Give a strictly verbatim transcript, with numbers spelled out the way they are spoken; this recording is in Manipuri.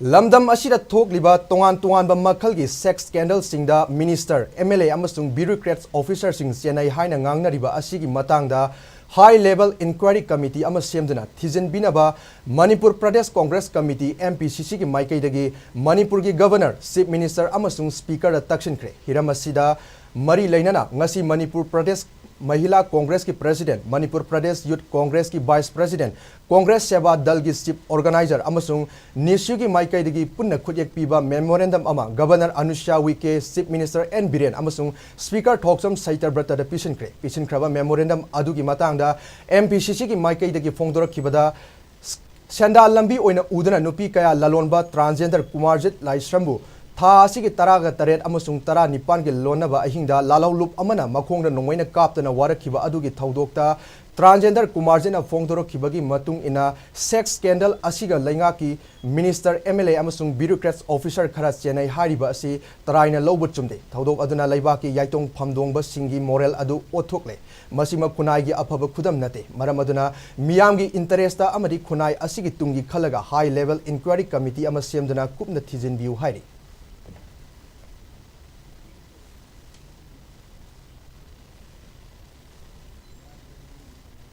ꯂꯝꯗꯝ ꯑꯁꯤꯗ ꯊꯣꯛꯂꯤꯕ ꯇꯣꯉꯥꯟ ꯇꯣꯉꯥꯟꯕ ꯃꯈꯜꯒꯤ sex scandalꯁꯤꯡꯗ minister, M L A ꯑꯃꯁꯨꯡ bureaucrats officerꯁꯤꯡ ꯆꯦꯟꯅꯩ ꯍꯥꯏꯅ ꯉꯥꯡꯅꯔꯤꯕ ꯑꯁꯤꯒꯤ ꯃꯇꯥꯡꯗ high level inquiry committee ꯑꯃ ꯁꯦꯝꯗꯨꯅ ꯊꯤꯖꯤꯟꯕꯤꯅꯕ Manipur Pradesh Congress committee, M P C Cꯒꯤ ꯃꯥꯏꯀꯩꯗꯒꯤ ꯃꯅꯤꯄꯨꯔꯒꯤ Governor, Chief Minister ꯑꯃꯁꯨꯡ Speakerꯗ ꯇꯛꯁꯤꯟꯈ꯭ꯔꯦ꯫ ꯍꯤꯔꯝ ꯑꯁꯤꯗ ꯃꯔꯤ ꯂꯩꯅꯅ ꯉꯁꯤ ꯃꯅꯤꯄꯨꯔ ꯄ꯭ꯔꯗꯦꯁ ꯃꯍꯤꯂꯥ ꯀꯣꯡꯒ꯭ꯔꯦꯁꯀꯤ President, ꯃꯅꯤꯄꯨꯔ ꯄ꯭ꯔꯗꯦꯁ ꯌꯨꯊ ꯀꯣꯡꯒ꯭ꯔꯦꯁꯀꯤ Vice President, ꯀꯣꯡꯒ꯭ꯔꯦꯁ ꯁꯦꯕꯥ ꯗꯜꯒꯤ Chief Organizer ꯑꯃꯁꯨꯡ NISUꯒꯤ ꯃꯥꯏꯀꯩꯗꯒꯤ ꯄꯨꯟꯅ ꯈꯨꯠꯌꯦꯛ ꯄꯤꯕ memorandum ꯑꯃ Governor ꯑꯅꯨꯁ꯭ꯌꯥ ꯎꯏꯀꯦ, Chief Minister N Biren ꯑꯃꯁꯨꯡ Speaker ꯊꯣꯛꯆꯝ ꯁꯩꯇꯕ꯭ꯔꯇꯗ ꯄꯤꯁꯤꯟꯈ꯭ꯔꯦ꯫ ꯄꯤꯁꯤꯟꯈ꯭ꯔꯕ memorandum ꯑꯗꯨꯒꯤ ꯃꯇꯥꯡꯗ M P C Cꯒꯤ ꯃꯥꯏꯀꯩꯗꯒꯤ ꯐꯣꯡꯗꯣꯔꯛꯈꯤꯕꯗ, ꯁꯦꯟꯗꯥꯟ ꯂꯝꯕꯤ ꯑꯣꯏꯅ ꯎꯗꯨꯅ ꯅꯨꯄꯤ ꯀꯌꯥ ꯂꯂꯣꯟꯕ transgender ꯀꯨꯃꯥꯔꯖꯤꯠ ꯂꯥꯏꯁ꯭ꯔꯝꯕꯨ ꯊꯥ ꯑꯁꯤꯒꯤ ꯇꯔꯥꯒ ꯇꯔꯦꯠ ꯑꯃꯁꯨꯡ ꯇꯔꯥꯅꯤꯄꯥꯟꯒꯤ ꯂꯣꯟꯅꯕ ꯑꯍꯤꯡꯗ ꯂꯥꯜꯍꯧꯂꯨꯞ ꯑꯃꯅ ꯃꯈꯣꯡꯗ ꯅꯣꯡꯃꯩꯅ ꯀꯥꯞꯇꯨꯅ ꯋꯥꯔꯛꯈꯤꯕ ꯑꯗꯨꯒꯤ ꯊꯧꯗꯣꯛꯇ transgenderꯀꯨꯃꯥꯔꯖꯤꯠꯅ ꯐꯣꯡꯗꯣꯔꯛꯈꯤꯕꯒꯤ ꯃꯇꯨꯡ ꯏꯟꯅ sex scandal ꯑꯁꯤꯒ ꯂꯩꯉꯥꯛꯀꯤ minister, M L A ꯑꯃꯁꯨꯡ bureaucrats officer ꯈꯔ ꯆꯦꯟꯅꯩ ꯍꯥꯏꯔꯤꯕ ꯑꯁꯤ ꯇꯔꯥꯏꯅ ꯂꯧꯕ ꯆꯨꯝꯗꯦ꯫ ꯊꯧꯗꯣꯛ ꯑꯗꯨꯅ ꯂꯩꯕꯥꯛꯀꯤ ꯌꯥꯏꯇꯣꯡ ꯐꯝꯗꯣꯡꯕꯁꯤꯡꯒꯤ moral ꯑꯗꯨ ꯑꯣꯠꯊꯣꯛꯂꯦ꯫ ꯃꯁꯤꯃꯛ ꯈꯨꯟꯅꯥꯏꯒꯤ ꯑꯐꯕ ꯈꯨꯗꯝ ꯅꯠꯇꯦ꯫ ꯃꯔꯝ ꯑꯗꯨꯅ ꯃꯤꯌꯥꯝꯒꯤ interestꯇ ꯑꯃꯗꯤ ꯈꯨꯟꯅꯥꯏ ꯑꯁꯤꯒꯤ ꯇꯨꯡꯒꯤ ꯈꯜꯂꯒ high level inquiry committee ꯑꯃ ꯁꯦꯝꯗꯨꯅ ꯀꯨꯞꯅ ꯊꯤꯖꯤꯟꯕꯤꯌꯨ ꯍꯥꯏꯔꯤ꯫